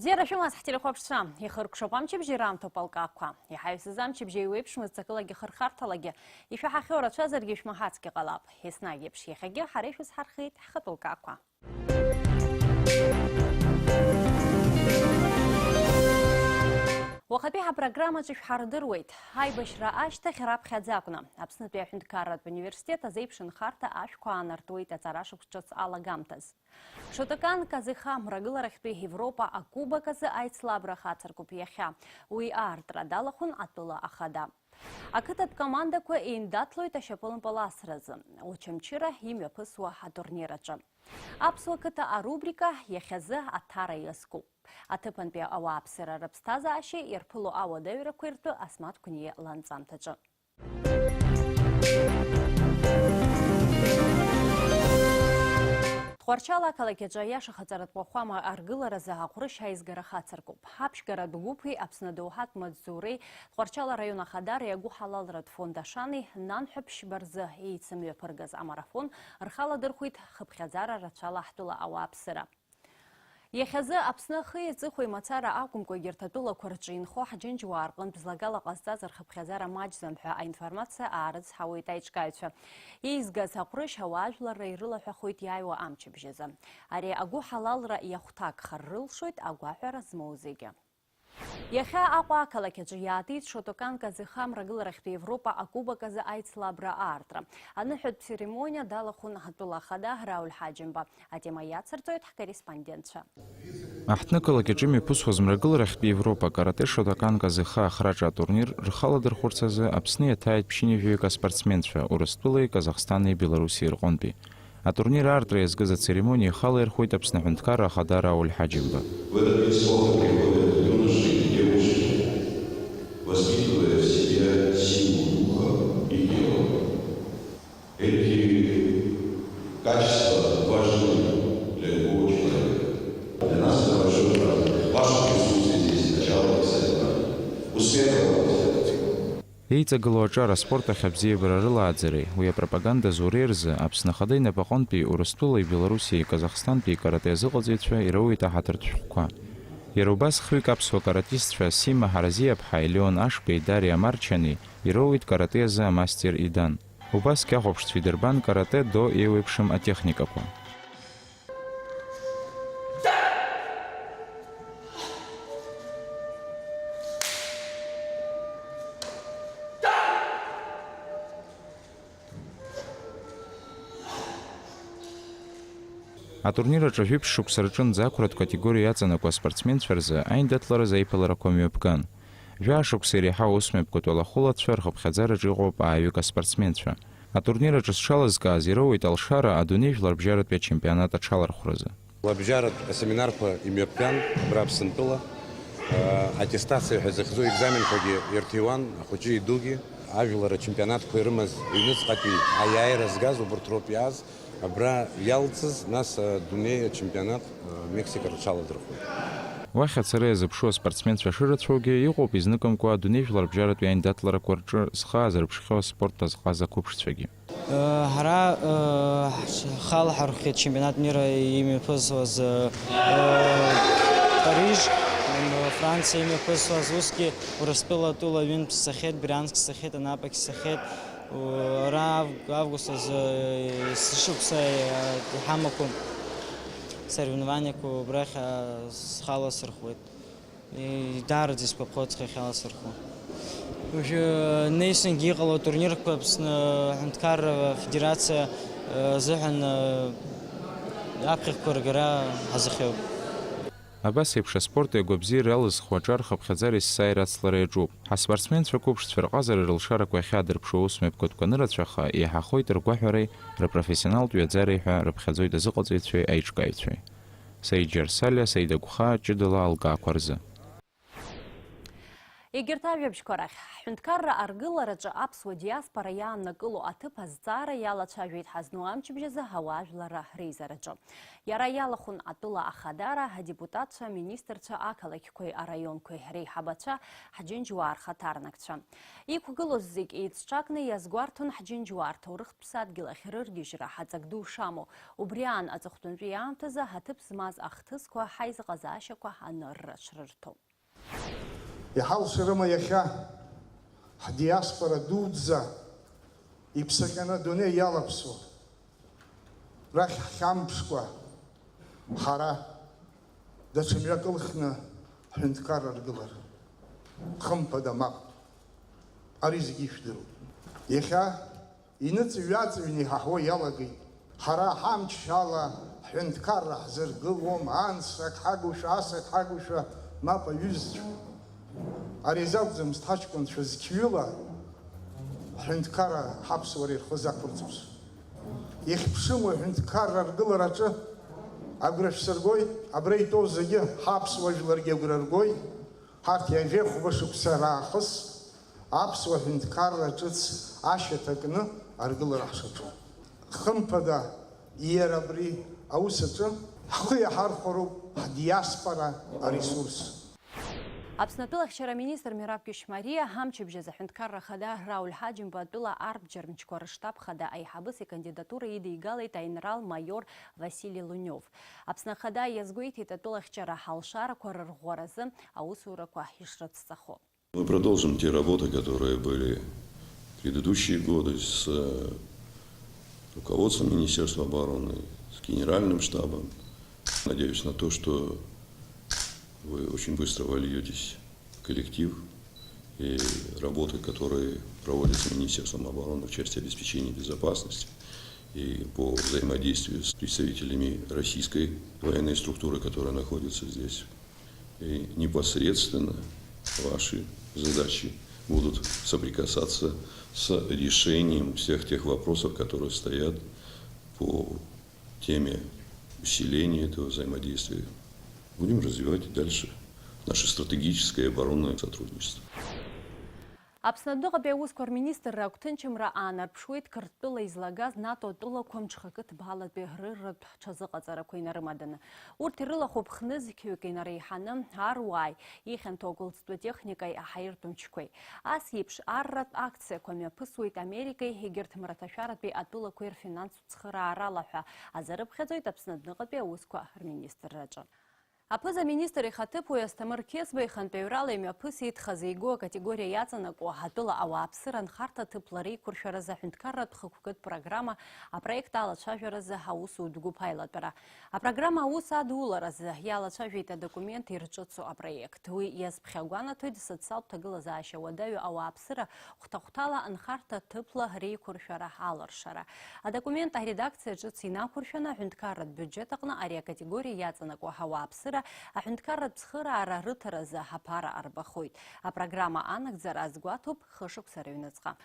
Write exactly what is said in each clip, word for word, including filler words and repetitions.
Бзиара шәымаз, ҳтелехәаԥшцәа, ихыркәшоуп амчыбжьи раамҭоуп алкаақәа. Иҳаҩсыз амчыбжьи еиуеиԥшмызт ҵакылагьы хырхарҭалагьы, ишәаҳахьоу рацәазаргьы шәмаҳацгьы ҟалап. Еснагь еиԥш, иахьагьы ҳара ишәызҳархеит ҳхатәы лкаақәа. Уахатәи ҳапрограммаҿы шәҳардыруеит. Аибашьра ашьҭахь раԥхьаӡа акәны, Аԥснытәи аҳәынҭқарратә университет азеиԥшынхарҭа ашәқәа аанартуеит аҵарашықәс ҿыц алагамҭаз. Шотокан Казыха мрагыларахьтәи Европа акубок азы аицлабра хацыркуп иахьа. Уи аартра далахәын атәыла ахада. Ақыҭатә командақәа еиндаҭлоит ашьапылампыл асразы, Очамчыра имҩаԥысуа атурнир аҿы. Аԥсуа қыҭа арубрика иахьазы Аҭара иазкуп. Аҭыԥантәи ауааԥсыра рыԥсҭазаашьеи ирԥыло ауадаҩрақәеи ртәы Асмаҭ Қәниа ланҵамҭаҿы. Тҟәарчал ақалақь аҿы аиаша хаҵаратә уахәама аргыларазы аҟәрышь аизгара хацыркуп. Аԥшьгаратә гәыԥи Аԥсны адоуҳатә маҵзуреи Тҟәарчал араион ахадареи агәыҳалалратә фонд Ашани нанҳәа ԥшьба рзы еицымҩаԥыргаз амарафон рхаладырхәит хыԥхьаӡара рацәала ҳтәыла ауааԥсыра. Иахьазы Аԥсны ахи аҵыхәеи мацара акәымкәа, егьырҭ атәылақәа рҿы инхо ҳџьынџьуаа рҟынтә злагала ҟазҵаз рхыԥхьаӡара маҷӡам ҳәа аинформациа аарыцҳауеит аиҿкааҩцәа. Еизгаз аҟәрышь ауаажәларра ирылаҳәахоит иааиуа амчыбжь азы. Ари агәыҳалалра иахәҭакхар рылшоит агәаҳәара змоу зегьы. Иахьа Аҟәа ақалақь аҿы иаатит Шотокан Казыха мрагыларахьтәи Европа акубок азы аицлабра аартра. Аныҳәатә церемониа далахәын атәыла ахада Рауль Ҳаџьымба. Атема иацырҵоит ҳкорреспондентцәа. Аҳҭнықалақь аҿы имҩаԥысуаз мрагыларахьтәи Европа каратэ Шотокан Казыха ахраҿа атурнир рхаладырхәырц азы Аԥсны иаҭааит ԥшьынҩажәаҩык аспортсменцәа, Урыстәылеи, Казахстани, Белоруссиеи рҟынтәи. Атурнир аартра иазкыз ацеремониа ихала ирхәеит Аԥсны аҳәынҭқарра ахада Рауль Ҳаџьымба. В этот вид спорта приходят юноши и девушки, воспитывая в себе силу духа и тела. Эти качества важны для любого человека. Для нас это большой праздник. Ваше присутствие здесь — начало соревнований. Успехов вам! Еиҵагылоу аҿар аспорт ахь абзиабара рылааӡареи, уи апропаганда зуреи рзы Аԥсны Ахада инапаҟынтәи Урыстәылеи, Белоруссиеи, Казахстантәи икарате азыҟаҵаҩцәа ироуеит аҳаҭыртә шәҟәқәа. Иара убас хҩык аԥсуа каратистцәа Сима Ҳаразиаԥҳаи Леон Ашбеи Дариа Марчани ироуеит карате азы амастер Идан. Убасгьы ахәаԥшцәа идырбан каратэ-до еиуеиԥшым атехникақәа. Атурнир аҿы жәиԥшь шықәса рҿынӡа ақәратә категориа иаҵанакуа аспортсменцәа рзы аиндаҭлараз аиԥыларақәа мҩаԥган. Жәаа шықәса иреиҳау аусмҩаԥгатә алахәылацәа рхыԥхьаӡараҿы иҟоуп ааҩык аспортсменцәа. Атурнир аҿы зҽалазкааз ироуеит алшара адунеи жәларбжьаратәи ачемпионат аҽалархәразы. Лабжьаратә асеминарқәа имҩаԥган абра Аԥсынтәыла, аа, аттестациа ҳәа захьӡу аекзаменқәагьы ирҭиуан ахәыҷи идугьы. Ажәлар ачемпионатқәа ирымаз, ҩныҵҟатәи аиааира згаз убырҭ роуп иааз. Абра иалҵыз, нас, адунеи ачемпионат, а, Мексика рҽаладырхәуеит. Уахь ацара иазыԥшу аспортсменцәа шырацәоугьы, иҟоуп изныкымкәа адунеи жәларбжьаратәи аиндаҭларақәа рҿы зхы аазырԥшхьоу аспорт азҟаза қәыԥшцәагьы. Э, ҳара, э, ҳхала ҳархәхьеит чемпионат мира имҩаԥысуаз, э, э, Париж, м, Франциа имҩаԥысуаз, усгьы Урыстәыла атәыла ҩынтә сцахьеит, Брянск сцахьеит, Анапагь сцахьеит. Ара ав-, август азы, э, есышықәса, э, иҳамақәоу соревнованиақәа убрахь, э, схала сырхуеит. Э, даараӡа исгәаԥхоит схахьала сырху. Уажәы, э, неисангьы иҟало атурнирқәа Аԥсны Аҳәынҭқарра Афедерациа, э, азыҳәан, э, аԥхьахәқәа ргара ҳазыхиоуп. Абас еиԥш аспорти агәабзиареи алызхуа аҿар хыԥхьаӡара есааира ацлара иаҿуп. Ҳаспортсменцәа қәыԥшцәа рҟазара рылшарақәа иахьаадырԥшуа аусмҩаԥгатәқәа анырацәаха, еиҳахоит ргәаҳәареи рпрофессионалтә ҩаӡареи ҳәа рыԥхьаӡоит азыҟаҵаҩцәеи аиҿкааҩцәеи. Саид Џьарсалиа, Саид Агәхаа, ҷыдала алкаақәа рзы. Егьырҭ ажәабжьқәа рахь, ҳҳәынҭқарра аргылараҿы аԥсуа диаспора иааннакыло аҭыԥ азҵаара иалацәажәеит ҳазну амчыбжь азы ауаажәларра реизараҿы. Иара иалахәын атәыла ахадара, адепутатцәа, аминистрцәа, ақалақьқәеи араионқәеи реиҳабацәа, ҳџьынџьуаа рхаҭарнакцәа. Иқәгылоз зегь еицҿакны иазгәарҭон ҳџьынџьуаа рҭоурыхтә ԥсадгьыл ахь рыргьежьра ҳаҵак ду шамоу. Убри аан аҵыхәтәантәи аамҭазы аҭыԥ змаз ахҭысқәа ҳаизыҟазаашьақәа анырра шрырҭо. Иҳалшарыма иахьа ҳдиаспора дуӡӡа иԥсаҟьаны адунеи иалаԥсо, рахь ҳхьамԥшкәа, ҳара даҽа мҩак ылхны ҳҳәынҭқарра ргылар? Хымԥада, мап. Ари зегьы ишәдыруеит. Иахьа иныҵыҩ-ҩаҵыҩны иҳаҳауа иалагеит. Ҳара ҳамч ала ҳҳәынҭқарра ҳзыргылом, анс ак ҳагушәа, ас ак ҳагушәа, мап, аҩызцәа. Ари азы акәӡамызт ҳаҷкәынцәа зқьҩыла ҳҳәынҭқарра ҳаԥсуара ирхыз ақәырҵоз. Ихьԥшыму аҳәынҭқарра аргылараҿы агәра шәсыргоит, абра итәоу зегьы ҳаԥсуа жәларгьы агәра ргоит, ҳарҭ ҩажәи хәба шықәса раахыс аԥсуа ҳәынҭқарра ҿыц ашьаҭа кны аргылара ҳшаҿу. Хымԥада, иара абри аус аҿы ҳхы иаҳархәароуп ҳдиаспора аресурс. Аԥсны атәылахьчара аминистр Мераб Кьышьмариа амчыбжь азы аҳәынҭқарра ахада Рауль Ҳаџьымба атәыла арбџьар мчқәа рыштаб хада аиҳабыс икандидатура идигалеит аинрал-маиор Васили Лунев. Аԥсны ахада иазгәеиҭеит атәылахьчара алшарақәа рырӷәӷәаразы аусурақәа ишрыцҵахо. Мы продолжим те работы, которые были предыдущие годы с, э, руководством Министерства обороны, с генеральным штабом. Надеюсь на то, что вы очень быстро вольётесь в коллектив, и работы, которые проводятся Министерством обороны в части обеспечения безопасности и по взаимодействию с представителями российской военной структуры, которая находится здесь. И непосредственно ваши задачи будут соприкасаться с решением всех тех вопросов, которые стоят по теме усиления этого взаимодействия. Будем развивать и дальше наше стратегическое оборонное сотрудничество. Аԥсны адәныҟатәи аусқәа рминистрра агәҭынчымра аанарԥшуеит Қырҭтәыла излагаз НАТО атәылақәа мҽхакы ҭбаалатәи рырратә ҽазыҟаҵарақәа инарымаданы. Урҭ ирылахәуп хнызқьҩык инареиҳаны аруааи, ихьанҭоу агәылҵтәы техникеи аҳаиртә мчқәеи. Ас еиԥш арратә акциақәа мҩаԥысуеит Америкеи егьырҭ мраҭашәаратәи атәылақәеи рфинанстә цхыраарала ҳәа азы рыԥхьаӡоит Аԥсны адәныҟатәи аусқәа рминистрраҿы. Аԥыза-министр ихаҭыԥуаҩ Асҭамыр Қьесба ихантәаҩрала имҩаԥысит хазы игәы акатегориа иаҵанакуа атәыла ауааԥсыра анхарҭа ҭыԥла реиқәыршәаразы аҳәынҭқарратә хықәкытә программа апроект алацәажәаразы аусутә гәыԥ аилатәара. Апрограмма аус адуларазы иалацәажәеит адокумент ирҿыцу апроект. Уи иазԥхьагәанаҭоит социалтә ҭагылазаашьа уадаҩу ауааԥсыра хәҭа-хәҭала анхарҭа ҭыԥла реиқәыршәара аларшара. Адокумент аредакциа ҿыц инақәыршәаны, аҳәынҭқарратә биуџьет аҟны ари акатегориа иаҵанакуа ауааԥсыра аҳәынҭқарратә цхыраара рыҭаразы аԥара арбахоит. Апрограмма анагӡара азгәаҭоуп хышықәса рыҩныҵҟа.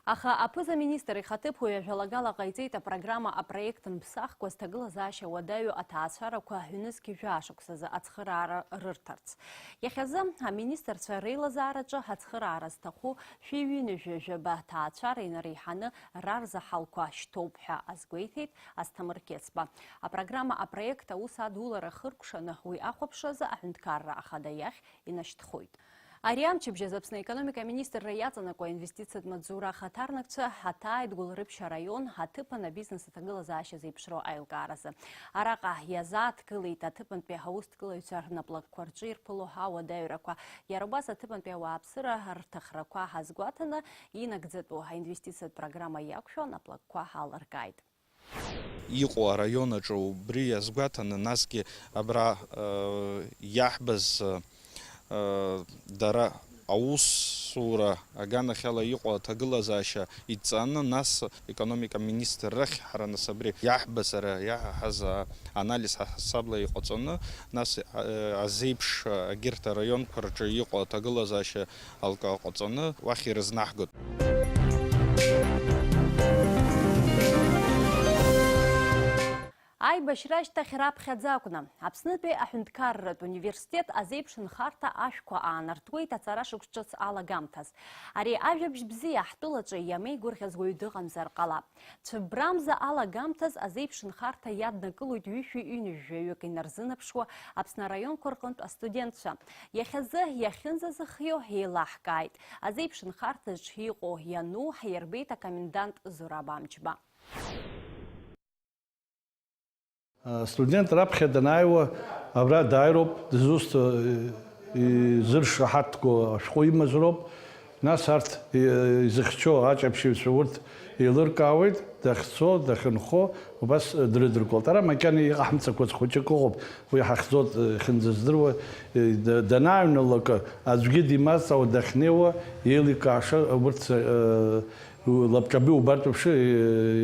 Аха аԥыза-министр ихаҭыԥуаҩ ажәалагала ҟаиҵеит апрограмма апроект мԥсахкәа зҭагылазаашьа уадаҩу аҭаацәарақәа ҩнызқь жәашықәсазы ацхыраара рырҭарц. Иахьазы аминистрцәа реилазаараҿы ацхыраара зҭаху шәи ҩынҩажәи жәаба ҭаацәара инареиҳаны рарзаҳалқәа шьҭоуп ҳәа азгәеиҭеит Асҭамыр Қьесба. Апрограмма апроект аус адулара ахыркәшаны уи ахәаԥшразы аҳәынҭқарра ахада иахь инашьҭхоит. Ари амчыбжь азы Аԥсны аекономика аминистрра иаҵанакуа аинвестициатә маҵзура ахаҭарнакцәа ҳаҭааит Гәылрыԥшь араион аҭыԥан абизнес аҭагылазаашьа зеиԥшроу аилкааразы. Араҟа иазааҭгылеит аҭыԥантәи аусҭгылаҩцәа рнаплакқәа рҿы ирԥыло ауадаҩрақәа. Иара убас аҭыԥантәи ауааԥсыра рҭахрақәа азгәаҭаны инагӡатәу аинвестициатә программа иақәшәо анаплакқәа алыркааит. Иҟоу араион аҿы убри иазгәаҭаны, насгьы абра, э, иаҳбаз, э, дара аусура аганахьала иҟоу аҭагылазаашьа идҵаны, нас аекономика министр рахь ҳара, нас абри иаҳбаз, ара иаҳаҳаз анализ ҳасабла иҟаҵаны, нас, э, азеиԥш, э, агьырҭ араионқәа рҿы иҟоу аҭагылазаашьа алкаҟаҵаны уахь ирызнаҳгоит. Аибашьра ашьҭахь раԥхьаӡа акәны, Аԥснытәи аҳәынҭқарратә университет азеиԥш нхарҭа ашәқәа аанартуеит аҵара шықәс ҿыц алагамҭаз. Ари ажәабжь бзиа ҳтәылаҿы иамеигәырӷьаз уаҩ дыҟамзар ҟалап. Цәыббрамза алагамҭаз азеиԥш нхарҭа иаднакылоит ҩышәи ҩынҩажәаҩык инарзынаԥшуа Аԥсны араионқәа рҟынтә астудентцәа. Иахьазы иахьынӡазыхио еилаҳкааит. Азеиԥш нхарҭаҿ иҟоу иану ҳаирбеит акомендант Зураб Амҷба. Астудент раԥхьа данааиуа, абра дааироуп, дызусҭа, изыршаҳаҭгоу ашәҟәы имазароуп. Нас арҭ, и-, изыхьчо аҷаԥшьаҩцәа урҭ еилыркаауеит, дахьцо, дахьынхо, убас дрыдыркылт. Ара макьана иҟаҳамҵақәаз хәыҷык ыҟоуп, уи ҳахьӡоит, ихьынӡаздыруа, и-, да-, данааҩналак, аӡәгьы димазҵаауа дахьнеиуа, еиликааша, урҭ, э, Лабҿаби убартә уԥшы,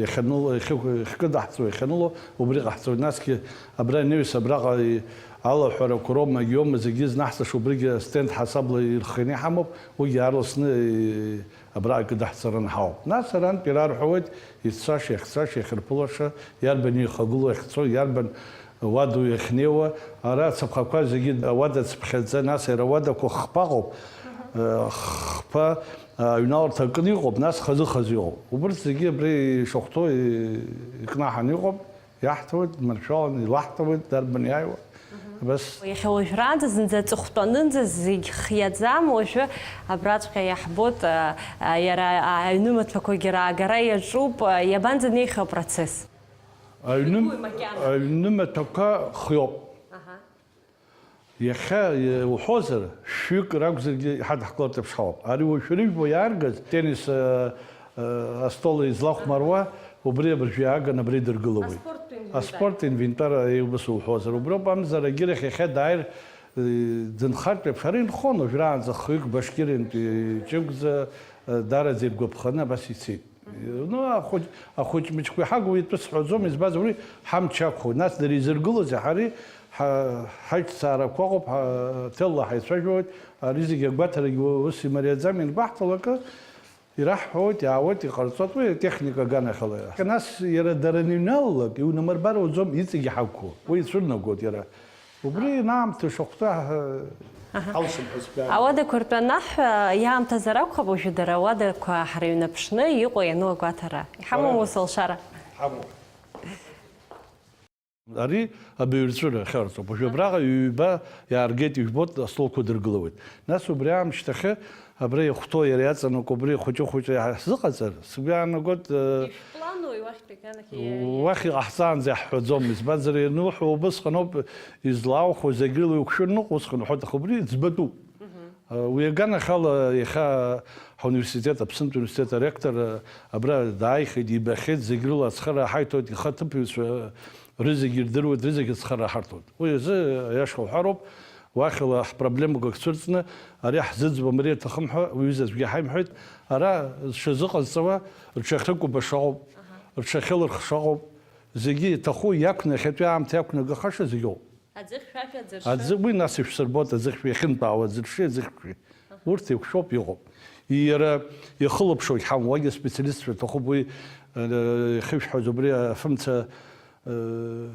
иахьаныл-, иахьы-, иахькыдаҳҵо, иахьаныло, убри ҟаҳҵоит. Насгьы абра анаҩс, абраҟа и-, алаҳәарақәа роума, иоума зегьы знаҳҵаша, убригьы астенд ҳасабла ирхианы иҳамоуп, уигьы аарласны, и-, абра акыдаҳҵараны ҳауп. Нас арантә ирарҳәауеит, ицаша, иахьцаша, иахьырԥылаша, иарбан ихагылоу, иахьцо, иарбан уаду иахьнеиуа, ара ацаԥхақәа зегьы ауада цыԥхьаӡа, нас иара ауадақәа хԥа ыҟоуп, э, хԥа, э, аҩналарҭа акын иҟоуп, нас хазы-хазы иҟоуп. Убырҭ зегьы абри ишахәҭоу, и-, икнаҳаны иҟоуп, иаҳҭауеит, дманшәаланы илаҳҭауеит, дарбан иааиуа. Абас. Иахьа уажәраанӡа зынӡа аҵыхәтәанынӡа зегь хиаӡам, уажәы абраҵәҟьа иаҳбоит, э, э, иара аҩны маҭәақәагьы раагара иаҿуп, э, иабанӡанеихьоу апроцесс? Аҩны, Шәгәы макьана. Аҩны маҭәақәа хиоуп. Аҳа. Иахьа, иуҳәозар, шәҩык ракәзаргьы иҳадҳкылартә еиԥш ҳауп. Ари уажә шәырыжәбо иааргаз, теннис, э, э, астол излахәмаруа, убри абыржәы иааган абра идыргылауеит. Аспорттә инвентар. Аспорттә инвентар, э, убас уҳәозар. Уброуп амзар, агьырахь иахьа дааир, э, дынхартә еиԥш, ара инхон уажәраанӡа хҩык Башкириантәи Ҷыгәӡа, э, даараӡа иргәаԥханы абас ицеит. Ну, ахәыҷ-, ахәыҷ-мыҷқәа иҳагу итәы сҳәаӡом, избанзар, уи ҳамч ақәхоит. Нас дара изыргылозеи, ҳареи ҳа-, ҳаиҿцаарақәа ыҟоуп, ҳа-, ҭелла ҳаицәажәоит, ари зегьы агәаҭарагьы у-, ус имариаӡам, ианбаҳҭалакы, ираҳҳәоит, иаауеит, иҟарҵоит, уи атехника аганахьала. Нас иара дара аныҩналалак, иунамырбар ауӡом, иҵегьы ҳақәхо. Уи ицәырнагоит иара. Убри инаамҭоу шахәҭа, ҳа-, Аҳа. Ҳалшап ҳәа сгәы иаанагоит. Ауадақәа ртәы анаҳҳәа, иаамҭазар акәхап, уажәы дара ауадақәа ҳара иҩнаԥшны иҟоу иану агәаҭара. Иҳамоу Ҳара. Ус алшара? Ҳамоуп. Ари абаҩрҵәыра ахьарҵоуп. Уажәы абраҟа ҩба иааргеит, ижәбоит, астолқәа дыргылауеит. Нас убри аамышьҭахьы абра ихәҭоу иара иаҵанакуа убри хәыҷы-хәыҷы иаҳзыҟаҵар, сгәы иаанагоит, э, Ишәплануи уахьтәи аганахь иа-, уахь иҟаҳҵаанӡа иаҳҳәаӡом, избанзар, иануҳәо убысҟаноуп излаухәо, зегь рыла иуқәшәыр ныҟәо, усҟан уҳәоит, аха убри ӡбатәуп. Мгм. Э, уи аганахьала иахьа ҳауниверситет, Аԥснытә университет аректор, э, абра дааихеит, ибахьеит, зегь рыла ацхыраа ҳаиҭоит, ихаҭыԥҩцәа рызегь ирдыруеит, рызегь ацхыраа ҳарҭоит. Уи азы аиаша уҳәароуп, уахьала ҳпроблемақәа цәырҵны, ари ҳзыӡбом, ари аҭахым ҳәа уҩыза аӡәгьы ҳаимҳәеит. Ара зҽазыҟазҵауа рҽахьыкәыба шаҟоуп, Аҳа. Рҽахьылырх шаҟоуп, зегьы иаҭаху иақәны, иахьатәи аамҭа иақәнагахаша зегьоуп. Аӡыхьшәашәа, аӡыршы. Аӡы-, уи нас ишәсырбоит, аӡыхьшәа иахьынтәаауа, аӡыршы, аӡыхьшәа. Аҳа. Урҭ еиқәшәоуп иҟоуп. Иара ихылаԥшуагь ҳамоуп, уигьы аспециалистцәа рҭахуп, уи, э, ихьышәҳәаз убри афымца, э,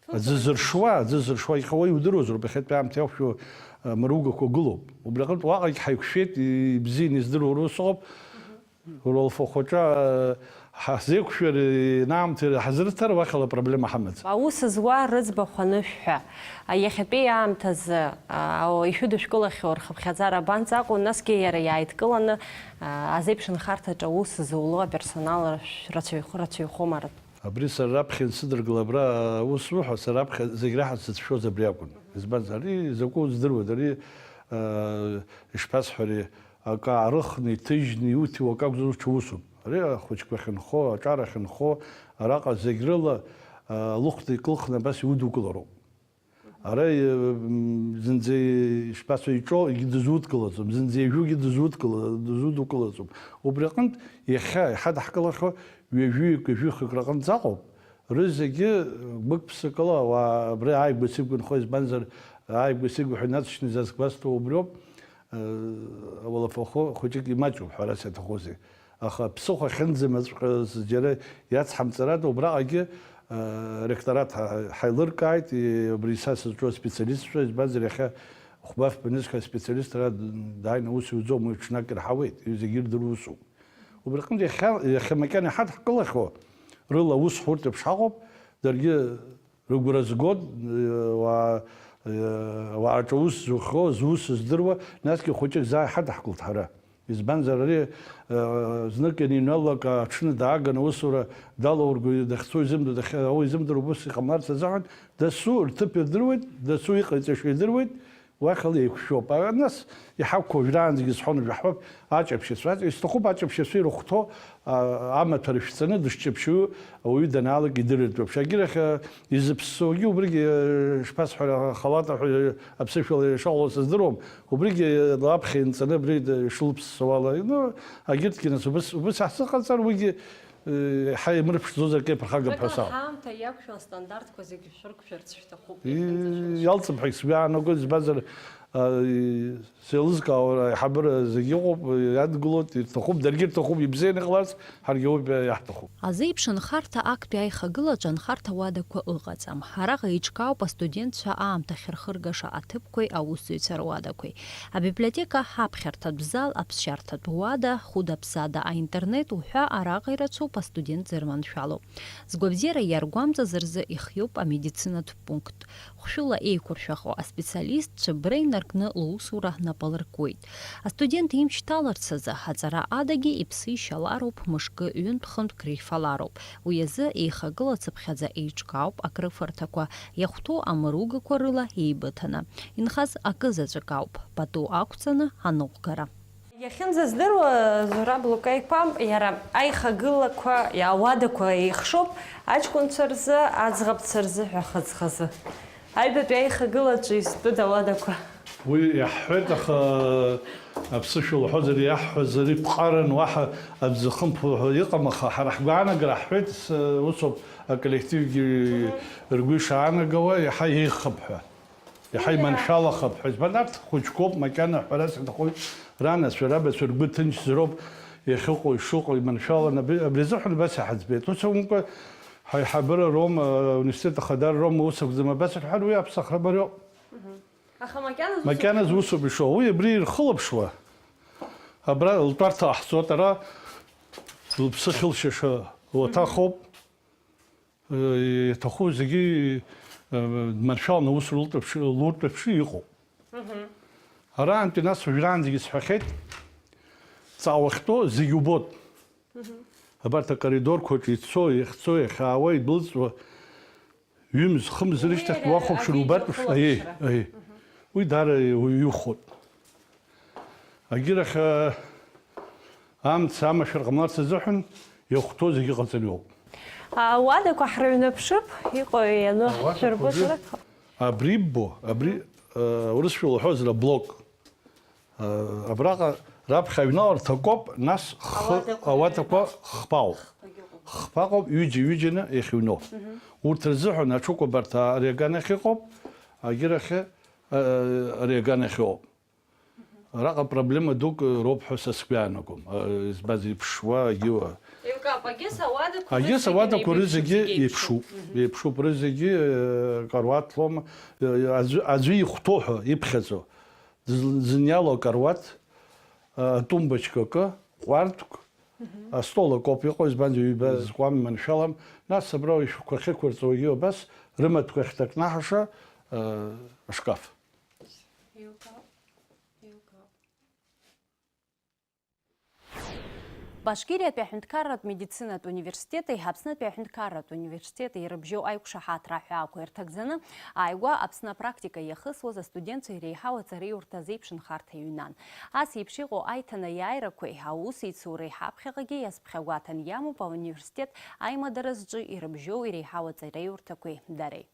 Фымца. Аӡы зыршуа, аӡы зыршуа иҟоу иудыруазароуп, иахьатәи аамҭа иақәшәо, э, мыругақәа гылоуп. Убри аҟынтә уаҟагь ҳаиқәшәеит, ибзианы издыруа рус ыҟоуп. Мгм. Уара улафахәаҿы, э, ҳазеиқәшәар, инаамҭа ҳазрыҭар, уахьала проблема ҳамаӡам. Аус зуа рыӡбахә анышәҳәа, а, иахьатәи аамҭазы, а, ишәыдышәкылахьоу рхыԥхьаӡара абанӡаҟоу, насгьы иара иааидкыланы, а, азеиԥш нхарҭаҿы аус зулоу аперсонал рацәаҩх-, рацәаҩхома ртә? Абри сара раԥхьа ансыдыргыла абра аус уҳәа, сара раԥхьа зегь раҳа сзыцәшәоз абри акәын. Избанзар, ари закәу здыруада, ари, а, ишԥасҳәари, акы аарыхны, иҭыжьны, иуҭиуа акы акәзар, ус ҽа усуп. Ари ахәыҷқәа ахьынхо, аҿар ахьынхо, араҟа зегь рыла, а, лыхәда икылхны абас иудукылароуп. Ара, э, м, зынӡа, ишԥасҳәо, иҿо егьи дызудкылаӡом, зынӡа иажәугьы дызудкыла-, дызудукылаӡом. Убри аҟынтә, иахьа иҳадаҳкылахьоу ҩажәаҩык, ҩажәихык рҟынӡа ыҟоуп. Рызегьы гәык-ԥсыкала ауаа абри ааигәа сигәынхо, избанзар, ааигәа сигәаҳәа инацшьны изазгәасҭо убриоуп, э, ауалафахәы хәыҷык имаҷуп, ҳәарас иаҭахузеи. Аха ԥсыхәа ахьынӡамаҵәҟьаз џьара иацҳамҵарада, убраҟагьы, Ректорат ҳа-, ҳаилыркааит, и-, убри са сызҿу аспециалистцәа, избанзар, иахьа хәба-фба нызқь аспециалист ара д-, дааины аус иуӡом, уи ҽнак ирҳауеит, уи зегьы ирдыруа усуп. Убри аҟынтә иахьа, иахьа макьана иҳадҳкылахьоу рыла аус ҳурҭ еиԥш ҳаҟоуп, даргьы рыгәра згоит, уаа, уаа ҿа ус зухьо, зус здыруа, насгьы хәыҷык заа иҳадҳкылт ҳара. Избанзар, ари, э, знык ианиҩналалак, аҽны дааганы аусура далаургоит, дахьцо изымдыр-, дахь-, ауа изымдыруа ус иҟамларц азыҳәан, дасу рҭыԥ ирдыруеит, дасу иҟаиҵаша идыруеит, уахь ала еиқәшәоуп. А, нас иҳақәқәоу уажәраанӡагьы сҳәон, жәаҳәап, аҷаԥшьацәа, аҷ-, исҭахуп аҷаԥшьацәа ирыхәҭоу, а, амаҭәа рышәҵаны дышҷаԥшьаҩу ауаҩы данаалак идырыртә еиԥш. Агьырахь, а, изыԥссоугьы убригьы, э, шԥасҳәара, халата ҳәа, э, аԥсышәала ишаҟало сыздыруам. Убригьы лаԥхьа инҵаны абри ишылԥссауала, ну, агьырҭгьы нас убыс, убыс ҳзыҟаҵар, уигьы, э, ҳа имырԥшӡозар, акы иаԥырхагап ҳәа саҳ-. Ҳаамҭа иақәшәо астандартқәа зегьы шәырқәшәарц шәҭахуп, И-, иахьынӡашәа. Иалҵып ҳәа сгәы иаанагоит, избанзар, а, и-, сеилызкаауа аиҳабыра зегьы ыҟоуп, иадгылоит, ирҭахуп, даргьы ирҭахуп, ибзианы иҟаларц, ҳаргьы ауп иаҳҭаху. Азеиԥш нхарҭа актәи аихагылаҿы анхарҭа уадақәа ыҟаӡам. Араҟа еиҿкаауп астудентцәа аамҭа ахьырхыргаша аҭыԥқәеи аусзуҩцәа руадақәеи. Абиблиотека, аԥхьарҭатә зал, аԥсшьарҭатә уада, хәыда-ԥсада аинтернет уҳәа араҟа ирацәоуп астудент зырманшәало. Згәабзиара иаргәамҵыз рзы ихиоуп амедицинатә пункт. Хәшәыла еиқәыршәахо аспециалистцәа бра инаркны лусура напы алыркуеит. Астудент имч ҭаларц азы аҵара адагьы иԥсы ишьалароуп, мышкы ҩынтә-хынтә крифалароуп. Уи азы еихагылацыԥхьаӡа еиҿкаауп акрыфарҭақәа, иахәҭоу амыругақәа рыла еибыҭаны. Инхаз акы заҵәык ауп, пату ақәҵаны аныҟәгара. Иахьынӡаздыруа, Зураб Лука-иԥа, иара аихагылақәа, ауадақәа еихшоуп аҷкәынцәа рзы, аӡӷабцәа рзы ҳәа хазы-хазы. Аҩбатәи аихагылаҿы изтәыда ауадақәа? Уи иаҳҳәеит, аха аԥсышәа лҳәозар, иаҳҳәаз ари ԥҟаран, уаҳа аӡә зыхымԥо ҳәа иҟам, аха ҳара ҳгәаанагара ҳҳәеит, с-, усоуп, аколлективгьы ргәы ишаанагауа, иаҳа еиӷьхап ҳәа. Иаҳа иманшәалахап ҳәа. Избан, арҭ хәыҷқәоуп, макьана ҳәарас иҭахоит, ранацәа, рабацәа ргәы ҭынчзароуп иахьыҟоу, ишыҟоу иманшәаланы. Абри, абри азыҳәан абас иҳаӡбеит. Ус акәымкәа, ҳаиҳабыра роума, ауниверситет ахадара роума, ус акәӡам, абас рҳәар, уи аԥсахра мариоуп. Аха макьаназы ус Макьаназы усуп ишоу. Уи абри ирхылаԥшуа, абра лтәарҭа ҟаҳҵоит, ара лыԥсы ахьылшьаша уаҭахоуп. Э, иаҭаху зегьы, э, дманшәаланы аус рултәаԥш-, луртәаԥши иҟоуп. Араантәи нас уажәраанӡагьы сҳәахьеит, ҵаа уахьтәоу зегьы убоит. Абарҭ акоридорқәаҿы ицо, иахьцо, иахьаауа, идәылҵуа, ҩымз, хымз Уи рышьҭахь иара уахәаԥшыр агьежьра убартә, аиеи, ухылаԥшра. Аиеи. Уи даара иухәоит. Агьырахь, э, амца амашәыр ҟамларц азыҳәан иахәҭоу зегьы ҟаҵаны иоуп. Ауадақәа ҳрыҩнаԥшып, иҟоу иану Ауадақәа ҳшәырбозар ры-, акәхап. Абри ббо, абри, э, урысшәа уҳәозар, аблок. Э, абраҟа раԥхьа аҩналарҭа акоуп, нас хы-, Ауадақәа ауадақәа рыҩнуп. Хԥаауп. Хԥагьы ыҟоуп. Хԥаҟоуп, ҩыџьа-ҩыџьаны иахьыҩноу. Урҭ рзыҳәан аҽыкәабарҭа ари аганахь иҟоуп, агьырахьы, э, ари аганахь иҟоуп. Араҟа проблема дук роуп ҳәа са сгәы иаанагом. А, избаз иԥшуа, агьыуа. Еилкаауп, агьыс ауадақәа Агьыс рызегьы ауадақәа еиԥшуп, рызегьы зегьы еиԥшуп. Еиԥшуп. Еиԥшуп рызегьы, э, каруаҭлома, э, аӡәы, аӡәы ихәҭоу ҳәа иԥхьаӡо. Дыз-, дзыниало акаруаҭ, э, атумбочка акы, ҟәардәк, астол акоуп иҟоу, избанзар, ҩба зкуам, иманшәалам. Нас абра ишәҟәқәа ахьықәырҵо, агьыуа абас, рымаҭәақәа ахьҭакнаҳаша, э, ашкаф. Еилкаауп. Еилкаауп. Башкириатәи аҳәынҭқарратә медицинатә университети Аԥснытәи аҳәынҭқарратә университети ирыбжьоу аиқәшаҳаҭра аҳәаақәа ирҭагӡаны ааигәа Аԥсны апрактика иахысуаз астудентцәа иреиҳау аҵареиурҭа азеиԥш нхарҭа иҩнан. Ас еиԥш иҟоу аиҭанеиааирақәеи аусеицуреи ҳаԥхьаҟагьы иазԥхьагәаҭан иамоуп ауниверситет аимадара зҿы ирыбжьоу иреиҳау аҵареиурҭақәеи дареи.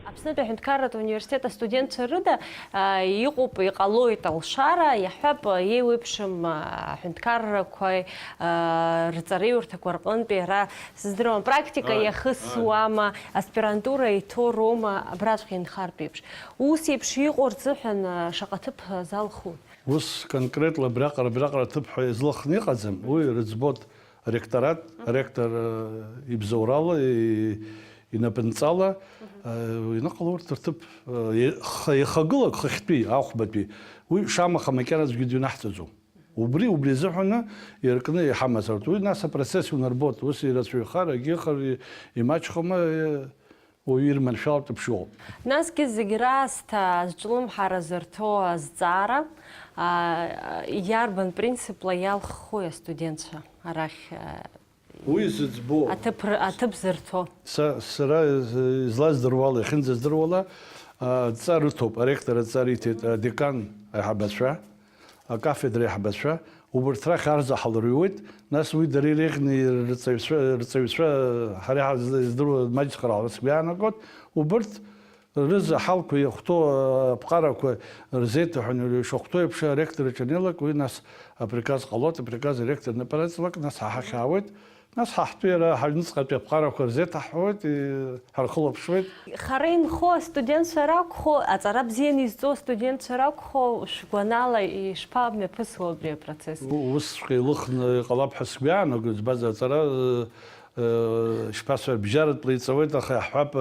Аԥснытәи аҳәынҭқарратә университет астудентцәа рыда, а, иҟоуп, иҟалоит алшара, иаҳҳәап, еиуеиԥшым, а, аҳәынҭқаррақәеи, а, рҵареиурҭақәа рҟынтәи ара, сыздыруам, практика Ааи, иахысуама, аспирантура иҭоу роума, абраҵәҟьа инхартә еиԥш. Ус еиԥш иҟоу рзыҳәан, а, шаҟа ҭыԥ залху? Ус конкретла абраҟара, абраҟара ҭыԥ ҳәа иазлыхны иҟаӡам, уи рыӡбоит. Ректорат, ректор, э, ибзоурала, и-, инапынҵала, э, ианыҟало урҭ рҭыԥ, э, е-, х-, ихагылак хыхьтәи, ахәбатәи, уи шамаха макьана аӡәгьы дыҩнаҳҵаӡом. Убри, убри азыҳәаны иркны иҳамазарт. Уи нас апроцесс унарбоит, ус ирацәаҩхар, егьыхар, и-, имаҷхома, э, уаҩы ирманшәалатәуп шыҟоу. Насгьы зегь раасҭа зҿлымҳара зырҭо азҵаара, а, иарбан принципла иалххои астудентцәа арахь, а, Уи зыӡбо. Аҭыԥ р-, аҭыԥ зырҭо? Са, сара, э, излаздыруала, иахьынӡаздыруала, а, адҵа рыҭоуп, аректор адҵа риҭеит, адекан аиҳабацәа, акафедра аиҳабацәа, убарҭ рахь арзаҳал рыҩуеит, нас уи дара иреиӷьны рҵаҩцәа, рҵаҩцәа, ҳара иҳаз-, издыруа маҷхар ала сгәы иаанагоит, убарҭ рызаҳалқәа иахәҭоу аԥҟарақәа рзеиҭаҳәаны ишахәҭоу еиԥш аректор иҿы анеилак, уи нас априказ ҟалоит, априказ аректор инапы анаҵалак, нас ҳа ҳахьаауеит, нас ҳа ҳтәы иара ҳаҩныҵҟатәи аԥҟарақәа рзеиҭаҳҳәоит, и-, ҳархылаԥшуеит. Хара инхо астудентцәа ракәхо, аҵара бзианы изҵо астудентцәа ракәхо, шәгәанала ишԥамҩаԥысуа абри апроцесс? У-, усҵәҟьа илыхны иҟалап ҳәа сгәы иаанагоит, избанзар аҵара, э, э, шԥасҳәа, бжьаратәла иҵауеит, аха иаҳҳәап,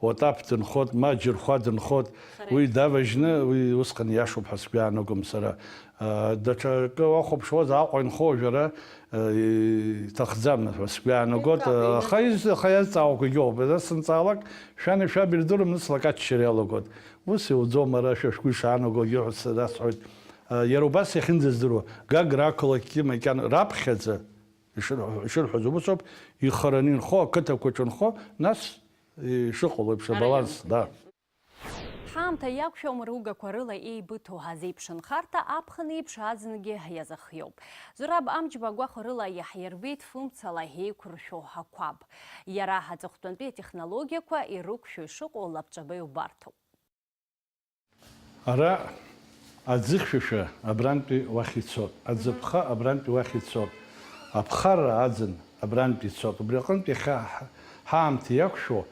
уатаԥ дынхот, ма џьырхәа дынхот, уи даважьны, уи усҟан иашоуп ҳәа сгәы иаанагом сара. Э, даҽакы уахәаԥшуазар, Аҟәа инхо уажәы ара, э, иҭахӡам ҳәа сгәы иаанагот, аха из-, аха иазҵаауақәагьы ыҟоуп. Ара сынҵаалак, шәани шәаби ирдыруам, нас лакаччара иалагот. Ус иуӡом, ара шәа шәгәы ишаанагогьы ҳәа сасҳәоит. Э, иара убас иахьынӡаздыруа, Гагра ақалақьгьы макьана раԥхьаӡа, ишырҳәо-, ишырҳәоз убасоуп, ихараны инхо, ақыҭақәа аҿы инхо, нас ишыҟало еиԥш, абаланс, да. Ҳаамҭа иақәшәо амыругақәа рыла еибыҭоу азеиԥшынхарҭа аԥхын еиԥш аӡынгьы иазыхиоуп. Зураб Амҷба агәахәарыла иаҳирбеит фымцала еиқәыршәоу ақәаб. Иара аҵыхәтәантәи атехнологиақәа ирықәшәо ишыҟоу лабҿаба иубарҭоуп. Ара аӡы хьшәашәа абрантәи уахь ицот, аӡы ԥха абрантәи уахь ицот, аԥхарра аӡын абрантәи ицот. Убри аҟынтә иахьа ҳ-, ҳаамҭа иақәшәо,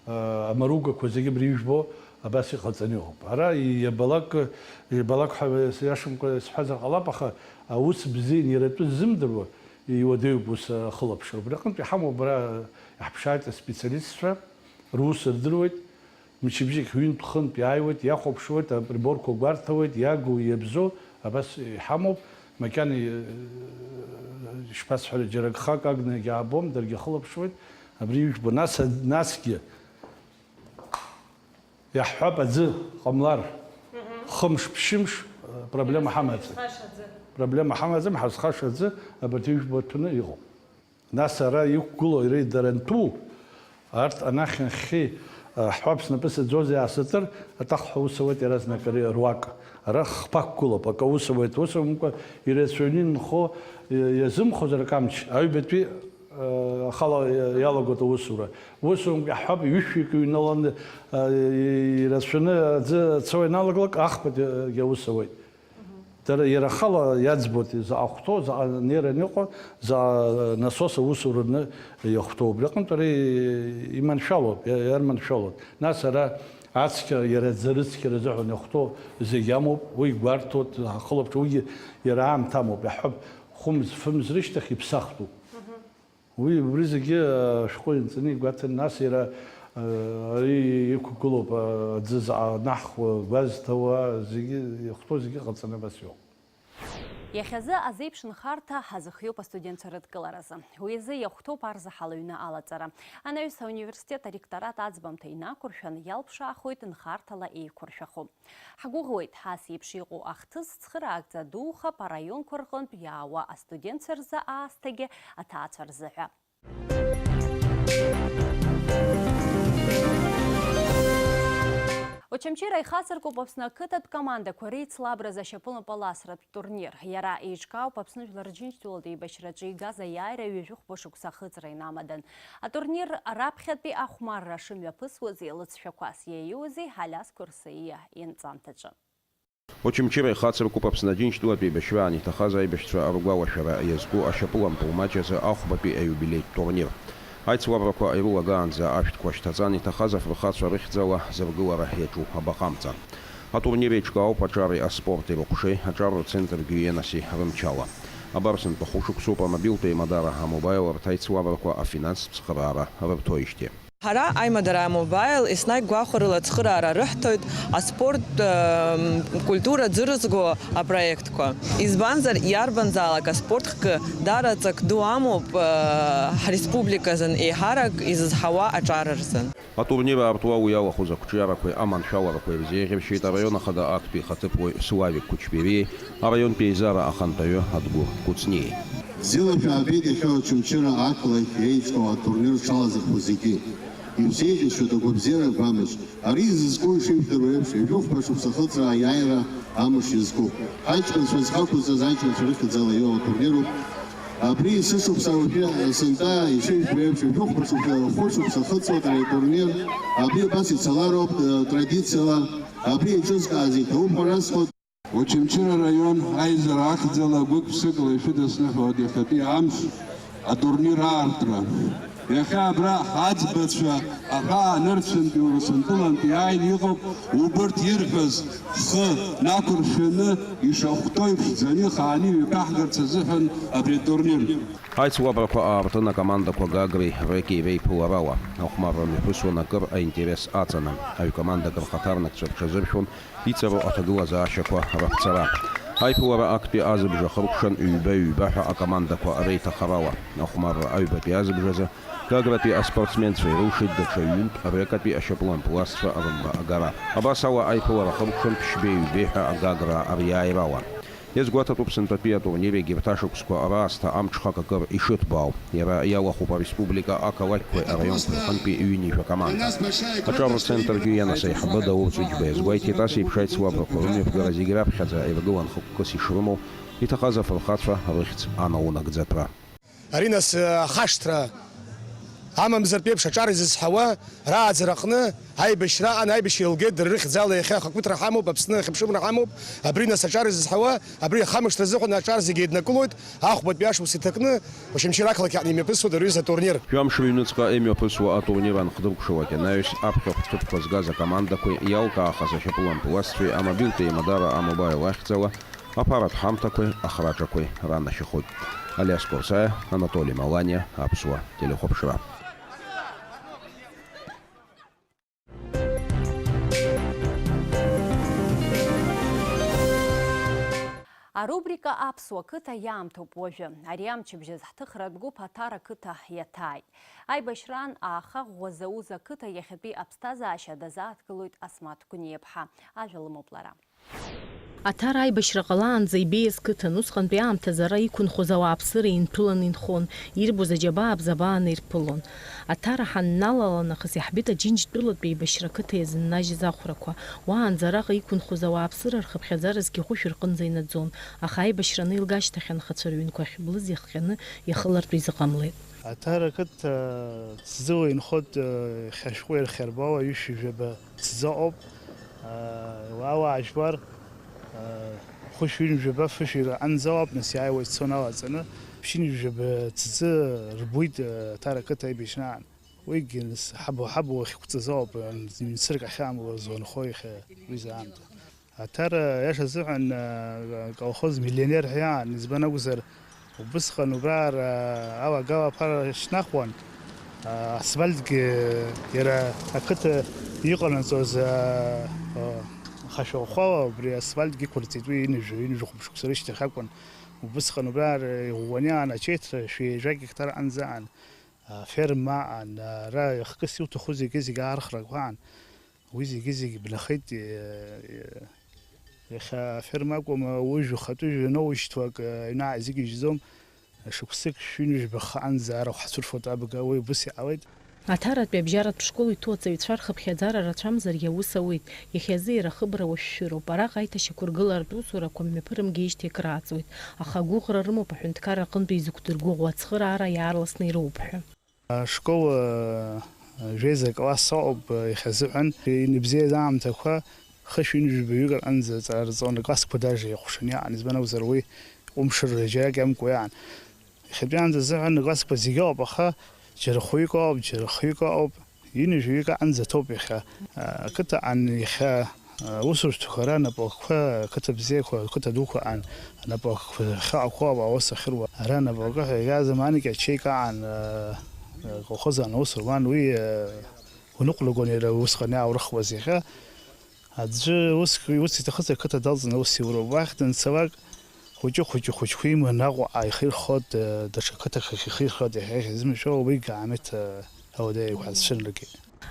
а, амаругақәа зегьы абри ижәбо абас иҟаҵаны иҟоуп. Ара иабалак, иабалак ҳәа иашамкәа исҳәазар ҟалап, аха аус бзиан иара атәы ззымдыруа иуадаҩуп ус ахылаԥшра. Убри аҟынтә иҳамоуп ара, иаҳԥшааит аспециалистцәа, рус рдыруеит. Мчыбжьык ҩынтә-хынтә иааиуеит, иахәаԥшуеит, априборқәа гәарҭауеит, иагу, иабзоу, абас иҳамоуп. Макьана, э, ишԥасҳәари, џьара гхак агны иаабом, даргьы ахылаԥшуеит. Абри ижәбо, нас, насгьы иаҳҳәап, аӡы ҟамлар, хымш-ԥшьымш, э, проблема ҳамаӡам. Проблема ҳамаӡам, ҳазхаша аӡы абарҭ ижәбо ҭәны иҟоуп. Нас ара иқәгылоу иара идарантәу, арҭ анахь-нахьхьи, а, ҳҳәап, снапы саӡозеи аасыртыр, атахҳәа ус ауеит иаразнак ари руак. Ара хԥа қәгылоуп, акы аус ауеит, ус акәымкәа, ирацәаҩны инхо, и-, иазымхозар акамч, аҩбатәи, а, ахала иа-, иалагоит аусура. Ус акәымкәа, иаҳҳәап, ҩышәҩык иҩналаны, а, и-, ирацәаны аӡы ацо ианалагалак, ахԥатәигьы аус ауеит. Дара иара ахала иаӡбоит, заҟа хәҭоу, заҟа нервны иҟоу, заҟа насос аусураны иахәҭоу. Убри аҟынтә ара иманшәалоуп, иа-, иарманшәалоит. Нас ара ацқьа, иара аӡы рыцқьара азыҳәан иахәҭоу зегь амоуп, уи гәарҭоит, ҳахылаԥш, уигьы иара аамҭа амоуп, иаҳҳәап, хәымз, фымз рышьҭахь иԥсахтәуп. Уи убри зегьы, а, ашәҟәы инҵаны игәаҭан, нас иара, а, ари иқәгылоуп, а, аӡы заҟа наҳхуа, гәазҭауа, зегьы, иахәҭоу зегьы ҟаҵаны абас иоуп. Иахьазы азеиԥшынхарҭа ҳазыхиоуп астудентцәа рыдкыларазы. Уи азы иахәҭоуп арзаҳал аҩны алаҵара. Анаҩс ауниверситет аректорат аӡбамҭа инақәыршәан, иалԥшаахоит нхарҭала еиқәыршәахо. Ҳгәыӷуеит, ҳас еиԥш иҟоу ахҭыс цхыраагӡа духап араионқәа рҟынтә иаауа астудентцәа рзы аасҭагьы аҭаацәа рзыҳәа. Очамчыра ихацыркуп Аԥсны ақыҭатә командақәа реицлабраз ашьапылампыл асратә турнир. Иара еиҿкаауп Аԥсны Жәлар Рџьынџьтәылатә еибашьраҿы игаз аиааира ҩажәи хәба шықәса ахыҵра инамадан. Атурнир раԥхьатәи ахәмарра шымҩаԥысуаз, лыҵшәақәас иаиузи Алиас Қәырсаиа инҵамҭаҿы. Очамчыра ихацыркуп Аԥсны Аџьынџьтәылатә еибашьраан иҭахаз аибашьцәа ргәалашәара иазку ашьапылампыл маҷ азы ахәбатәи аиубилеитә турнир. Аицлабрақәа ирылагаанӡа ашәҭқәа шьҭаҵан, иҭахаз афырхацәа рыхьӡала зыргылара иаҿу абаҟа амҵан. Атурнир еиҿкаауп аҿари аспорти рыҟәшеи, аҿар рцентр Гиенаси рымчала. Абар сынтәа хәышықәсоуп амобилтә еимадара А-Мобаил арҭ аицлабрақәа афинанстә цхыраара рырҭоижьҭеи. Ҳара аимадара А-Мобаил еснагь гәахәарыла ацхыраара рыҳҭоит аспорттә культура ӡырызго апроектқәа. Избанзар, иарбанзаалак аспорт хкы даара ҵак ду амоуп ҳреспубликазын еиҳарак изызҳауа аҿар рзын. Атурнир аартуа уи иалахәыз ақәҿиарақәеи аманшәаларақәеи рзеиӷьаршьеит араион ахада актәи ихаҭыԥуаҩ Славик Кучбериеи араионтәи аизара ахантәаҩы Адгәыр Кәыҵниеи. Бзиала шәаабеит иахьа Очамчыра ақалақь еиҿкаау атурнир шалазырхәыз зегьы. Ишәзеиӷьасшьоит агәабзиара агәамч. Ари зызку ишыжәдыруа еиԥш, ҩажәихәба шықәса ахыҵра аиааира амш иазку. Ҳаҷкәынцәа зхақәызҵаз аҷкәынцәа рыхьӡала иоуа атурнируп. Абри есышықәса уажәы сынтәа ишыжәбо еиԥш, ҩажәихәба шықәса, хәышықәса хыҵуеит ари атурнир. Абри абас ицалароуп, э, традициала. Абри еиҿызкааз иҭабуп ҳәа расҳәоит. Очамчыра араион аизара ахьӡала гәык-ԥсыкала ишәыдысныҳәоит иахьатәи амш атурнир аартра. Иахьа абра ҳаӡбацәа аҳәаа нырцәынтәи Урыстәылантәи иааины иҟоуп, убырҭ ирҳәаз ҳхы нақәыршәаны, ишахәҭоу иԥшӡаны ихааны иҩаԥаҳгарц азыҳәан абри атурнир. Аицлабрақәа аартын акомандақәа Гагреи Рекеи реиԥыларала. Ахәмарра мҩаԥысуан акыр аинтерес аҵаны. Аҩ командак рхаҭарнакцәа рҽазыршәон иҵару аҭагылазаашьақәа раԥҵара. Аиԥылара актәи азыбжа ахыркәшан ҩба-ҩба ҳәа акомандақәа реиҭахарала. Ахәмарра аҩбатәи азыбжазы Гагратәи аспортсменцәа ирылшеит даҽа ҩынтә Рекатәи ашьапылампыласцәа рымба агара. Абас ала аиԥылара ахыркәшан ԥшьбеи-ҩбеи ҳәа Гаграа риааирала. Иазгәаҭатәуп сынтәатәи атурнир егьырҭ ашықәсқәа раасҭа амҽхак акыр ишыҭбаау. Иара иалахәуп ареспублика ақалақьқәеи араионқәеи рҟынтәи ҩынҩажәа команда. Аҿар рцентргьы ианасеиҳабы Даур Ҵәыџьба иазгәеиҭеит, ас еиԥш аицлабрақәа рымҩаԥгара зегь раԥхьаӡа иргылан хықәкыс ишрымоу, иҭахаз афырхацәа рыхьӡ анаунагӡатәра. Ари нас, э, ахашҭра амамзартә еиԥш аҿар изызҳауа рааӡара аҟны аибашьра аҟан, аибашьра еилгеит дара рыхьӡала иахьа ахақәиҭра ҳамоуп, Аԥсны ахьыԥшымра ҳамоуп. Абри нас аҿар изызҳауа, абри ахамышҭра азыҳәан аҿар зегьы еиднакылоит, ахәбатәи ашықәс иҭакны Очамчыра ақалақь аҟны имҩаԥысуеит ари азы атурнир. Жәамш рыҩныҵҟа имҩаԥысуа атурнир анхдыркәшалак анаҩс, аԥхьахә ҭыԥқәа згаз акомандақәеи иалкаахаз ашьапылампыласцәеи амобилтә еимадара А-Мобаил ахьӡала аԥаратә ҳамҭақәеи ахраҿақәеи ранашьахоит. Алиас Курсаиа, Анатоли Маланиа, Аԥсуа телехәаԥшра. Арубрика Аԥсуа қыҭа иаамҭоуп уажәы. Ари амчыбжьаз ҳҭыхратә гәыԥ Аҭара қыҭа иаҭааит. Аибашьраан ааха ӷәӷәа зауз ақыҭа иахьатәи аԥсҭазаашьа дазааҭгылоит Асмаҭ Гәниаԥҳа. Ажәа лымоуп лара. Аҭара аибашьра ҟалаанӡа ибеиаз қыҭан, усҟантәи аамҭазы ара иқәынхоз ауааԥсыра инҭәыланы инхон, ирбоз аџьабаа абзабааны ирԥылон. Аҭара ҳанналала нахыс иаҳбеит Аџьынџьтәылатәи аибашьра қыҭа иазыннажьыз ахәрақәа. Уаанӡа араҟа иқәынхоз ауааԥсыра рхыԥхьаӡара зқьи хәышәи рҟынӡа инаӡон, аха аибашьра анеилга ашьҭахь анхацәа рыҩнқәа ахьблыз иахҟьаны иахылартә изыҟамлеит. Аҭара қыҭа ҭӡыуа инхоит, иахьа ашәҟәы ирхиарбауа ҩышәи жәаба ҭӡы ыҟоуп. Уа уаажәлар, хәышә ҩынҩажәаба фышәи раҟынӡа ауп, нас иааиуа ицон алаҵаны, ԥшьынҩажәаба ҭӡы рбуит Аҭара қыҭа аибашьраан. Уигьы нас ҳабу-ҳабу ахьықәҵаз ауп, ҩ-цырк ахьаамуаз уанхо иахьа уи заамҭа. Аҭара, иаша азыҳәан, колхоз миллионер ҳәа иаан, избан акәзар, убысҟан убра ара алагала аԥара шьҭнахуан, асфальтгьы иара ақыҭа иҟанаҵоз, хашәалхәала убри асфальтгьы иқәырҵеит, уи ҩынҩажәа, ҩынҩажәа хәба шықәса рышьҭахь акәын. Убысҟан убра ара иӷәӷәаны иаан ачеиҭра шәи жәа гектар аҟынӡа аан, аферма аан, ара хкыс иуҭаху зегьы-зегьы аархрақәа аан. Уи зегьы-зегьы бнахеит, иахьа аферма акәым, уи жәаха-тәы жәаноу ишьҭоу акы аҩны ааизыгьежьӡом, шықәсык шәи ҩынҩажәба ханӡа арахә ҳцәырфоит абга, уи убыс иҟалеит. Аҭаратәи абжьаратә школ иҭоу аҵаҩцәа рхыԥхьаӡара рацәамзаргьы аус ауеит, иахьазы иара ахыбра уашәшәыроуп, араҟа аиҭашьақәыргыларатә усурақәа мҩаԥырымгеижьҭеи акрааҵуеит, аха агәыӷра рымоуп аҳәынҭқарра аҟынтәи изықәдыргәыӷуа ацхыраара иаарласны ироуп ҳәа. Ашкол жәеиза класс ауп иахьазыҳәан, иныбзиаз аамҭақәа хышә ҩынҩажәаҩык рҟынӡа аҵара рҵон, аклассқәа даже иахәшаны иаан, избан акәзар, уи ҟәымшыра џьарак иамкуа иаан. Иахьатәиаанӡа азыҳәан аклассқәа зегьы ауп, аха џьара хәҩык ауп, џьара хҩык ауп, ҩынҩажәаҩык аҟынӡа ҭоуп иахьа. Ақыҭаҟан иахьа Аусурҭақәа ранапы акқәа, ақыҭа бзиақәа, ақыҭа дуқәа аан, анапы акқәа ахьаҟақәоу ауаа аус ахьыруа. Ара анапы акы ҳәа иага заманагьы ачеиқәа аан, колхоз аан аус руан, уи уныҟәнагон иара усҟан иааурыхуаз иахьа. Аӡәы ус, ус иҭахыз ақыҭа далҵны аус иуроуп. Уахь данцалак, хәыҷы-хәыҷы хәыҷқәа иманы Аҟәа ааихирхот, даҽа қыҭак ахь ихирхот, иахьа иахьазымшәо уи Гааметь ауадаҩ еиқәҳазшьырлагьы.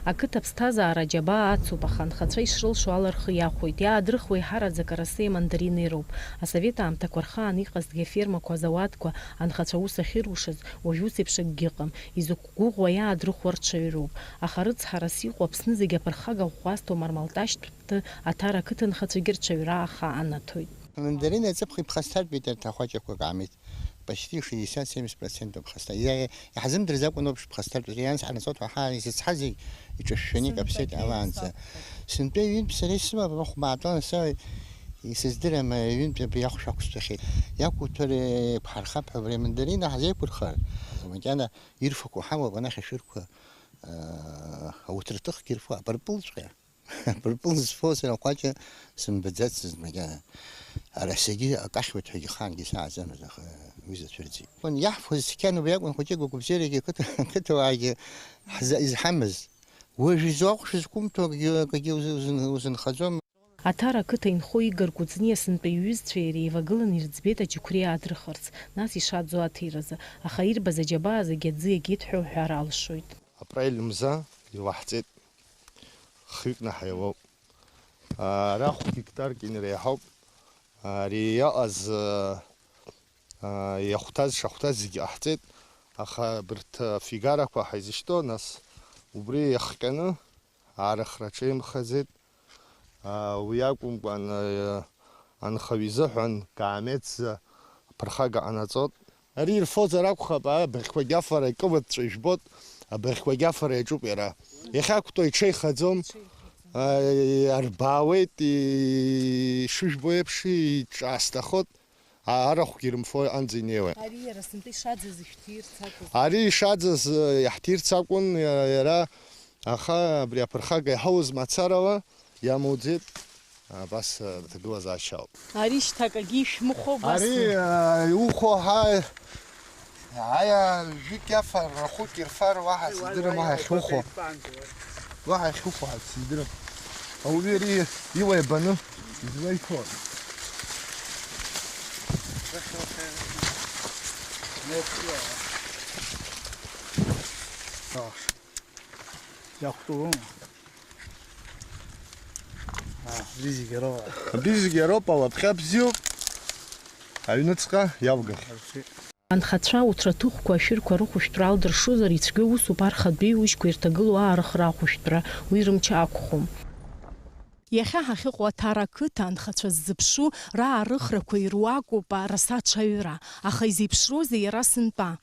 Ақыҭа аԥсҭазаара аџьабаа ацуп, аха анхацәа ишрылшо ала рхы иахәоит. Иаадрыхуа еиҳараӡак арасеи амандарини роуп. Асовет аамҭақәа рхы аан иҟазҭгьы афермақәа, азауадқәа, анхацәа аус ахьырушаз, уажә ус еиԥш акгьы ыҟам. Изықәгәыӷуа иаадрыхуа рҽаҩроуп. Аха рыцҳарас иҟоу Аԥсны зегьы аԥырхага ӷәӷәа азҭо Мармалташьтә Аҭара ақыҭанхацәагьы рҽаҩра ахы анаҭоит. Амандарина аҵыԥх иԥхасҭартәит арҭ ахәаҷақәа, Гааметь, почти шестьдесят-семьдесят процентов ԥхасҭа-, иа-, иаҳзымдырӡакәа ауп шԥхасҭартәыз, ианс ҳанаҵоит ҳәа ҳа изыцҳазеи, иҿышәшәаны икаԥсеит алаанӡа. Сынтәа ҩынтә сара исымоуп, хәмаатәон са исыздырам, ҩынтә абри ахәшә ақәсҵахьеит. Иақәуҭәар еиқәҳархап ҳәа, абри амандарина ҳзеиқәырхар, макьана ирфақәоу ҳамоуп, анахь ашәырқәа, ауҭраҭыхгьы ирфо, абарпылҵәҟьа. Абырпыл зфо сара хәаҷы сымбаӡацызт макьана. Арасагьы акахьуеит ҳәагьы хаангьы сааӡамызт, аха уи зацәырӡит. Иаҳфоз цқьан убри акәын, хәыҷык агәабзиарагьы ақыҭа-, ақыҭауаагьы ҳза-, изҳамыз. Уажә изы ахәшә зқәымҭәо акгьы, акгьы узы-, узын-, узынхаӡом. Аҭара ақыҭа инхо Игор Кәыҵниа сынтәа иҩызцәеи иареи еивагыланы ирыӡбеит аџьықәреи аадрыхырц, нас ишаӡо аҭиразы, аха ирбаз аџьабаа зегьы аӡы иагеит ҳәа уҳәар алшоит. Апрель мза илаҳҵеит. Хҩыкны ҳаилоуп. Ара хә гектарк инреиҳауп. Ари иаҟаз, иахәҭаз, шахәҭаз зегьы ҟаҳҵеит, аха абарҭ афигарақәа ҳаизышьҭоу, нас убри иахҟьаны арыхра ҽеимхаӡеит. Уи акәымкәан, анхаҩ изыҳәан Гааметза аԥырхага ҟанаҵот. Ари ирфозар акәхап, абыӷьқәагьы афара икылыҵәҵәо ижәбот, абыӷьқәагьы афара иаҿуп иара. Иахьақәтәоу иҽеихаӡом, арбаауеит, ишыжәбо еиԥш, иҿаасҭахот, арахәгьы ирымфо иҟанӡа инеиуеит. Ари иара сынтәа ишаӡыз ишәҭирц акәын. Ари ишаӡыз, иаҳҭирц акәын иара, аха абри аԥырхага иҳауз мацарала, иамоуӡеит, абас, аҭагылазаашьа ауп. Ари шьҭа акагьы ишәмыхәо убас. Ари, а, иухо ҳа, аиа, жәҩык иафар, рахәык ирфар, уаҳа сыздырам, уаҳа иахьухо. Уаҳа иахьухо ҳа сыздырам. Ауаҩы ари иуа иабаны, излаиҭо. Иақәтәоу. Абри зегьы роуп. Абри зегьы роуп, алапҟьа бзиоуп. Аҩныҵҟа иалгахьеит. Анхацәа уҭраҭыхәқәа ашәырқәа рыхәышәтәра алдыршозар, ицәгьоу усуп архатә ҩеиужьқәа ирҭагылоу аарыхра ахәышәтәра, уи рымч ақәхом. Иахьа ҳахьыҟоу Аҭара ақыҭа анхацәа ззыԥшу раарыхрақәа ируакуп араса аҽаҩра, аха изеиԥшроузеи иара сынтәа?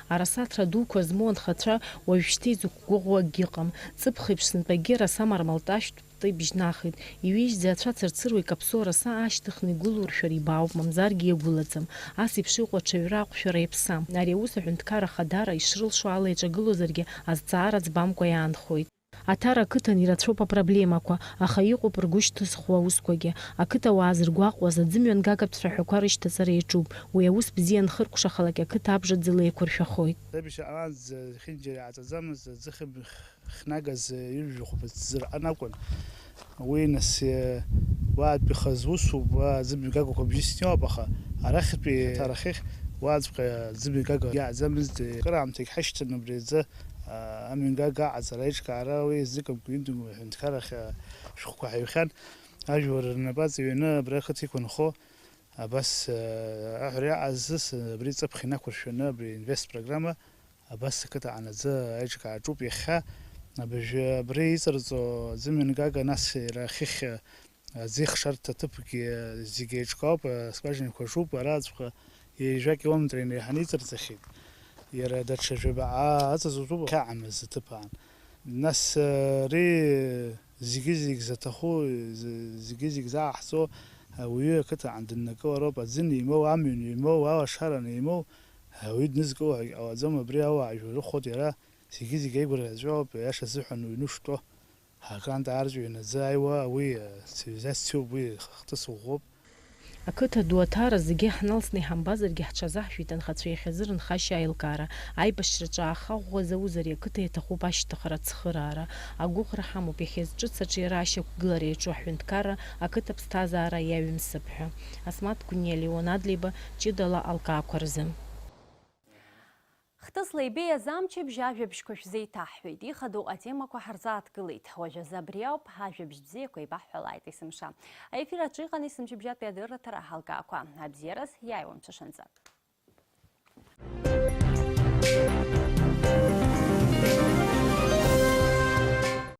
Арасаҭра дуқәа змоу анхацәа уажәшьҭа изықәгәыӷуа акгьы ыҟам. Ҵыԥх еиԥш сынтәагьы араса мармалташьтә ԥты ибжьнахит. Иҩежьӡа ацәа цырцыруа икаԥсоу араса аашьҭыхны игәылуршәар ибаауп, мамзаргьы иагәылаӡам. Ас еиԥш иҟоу аҽаҩра аҟәшәара иаԥсам. Ари аус аҳәынҭқарра ахадара ишрылшо ала иаҿагылозаргьы, азҵаара ӡбамкәа иаанхоит. Аҭара ақыҭан ирацәоуп апроблемақәа, аха иҟоуп ргәы шьҭызхуа аусқәагьы. Ақыҭауаа зыргәаҟуаз аӡымҩангагатә цәаҳәақәа рышьҭаҵара иаҿуп. Уи аус бзиа анхыркәшахалак, ақыҭа абжа ӡыла еиқәыршәахоит. Аибашьра ҟалаанӡа зехьынџьара иааҵаӡамыз аӡы хьнагаз ҩажәа хәба ҭӡы рҟан акәын. Уи нас, уаатәи хазы усуп, уа аӡымҩангагақәа бжьысны иоуп, аха арахьтәи аҭарахьы уаҵәҟьа аӡымҩангага иааӡамызт. Кыраамҭагь ҳашьҭан убри аӡы. Амҩангага аҟаҵара аиҿкаара уи зыкымкәа ҩынтәымкәа аҳәынҭқаррахь ашәҟәқәа ҳаҩхьан. Ажәлар рнапы аҵаҩны абра ақыҭа иқәынхо, абас, аҳәара иаҟаз, абри ҵыԥх инақәыршәаны абри инвест программа, абас ақыҭа анаӡы аиҿкаараҿуп иахьа. Абыржәы абри иҵарҵо аӡымҩангага, нас иара ахьхь Аӡы ихшарҭа аҭыԥгьы зегьы еиҿкаауп, аскважинақәа жуп, араҵәҟьа ҩажәа километр инеиҳаны иҵарҵахьеит. Иара даҽа жәабаҟа аҵаҵатәуп хьаамыз аҭыԥ аан. Нас, ари зегьы-зегь заҭаху, з-, зегьы-зегь зааҳҵо ауаҩы ақыҭаҟны дыннакылароуп, аӡы анимоу, амҩа анимоу, алашара анимоу, Ауаҩы днызкыло ҳәагьы ҟалаӡом, абри ауаажәлар рыхәоит иара, зегьы-зегь аигәырӷьаҵәа ауп, аиаша азыҳәан уҩны уштәоу. Ҳакант аарҵәо инаӡааиуа уи цивилизациоуп, уи хҭыс ӷәӷәоуп. Ақыҭа ду аҭара зегьы ҳналсны иҳамбазаргьы, ҳҽазаҳшәеит анхацәа иахьазы рынхашьа аилкаара. Аибашьраҿы аахаӷәӷәа зауз ари ақыҭа иаҭахуп ашьҭыхра, ацхыраара. Агәыӷра ҳамоуп иахьаз ҿыц аҿиара ашьақәгылара иаҿу ҳҳәынҭқарра, ақыҭа ԥсҭазаара иаҩымсып ҳәа. Асмаҭ Гәниа, Леон Адлеиба, ҷыдала алкаақәа рзы. Хҭысла ибеиаз амчыбжь ажәабжьқәа шәзеиҭаҳҳәеит, ихадоу атемақәа ҳарзааҭгылеит. Уажәазы абри ауп, ажәабжь бзиақәа еибаҳҳәалааит есымша. Аефир аҿы иҟан есымчыбжьатәи адырраҭара аҳалкаақәа. Абзиараз, иааиуа мҽышанӡа.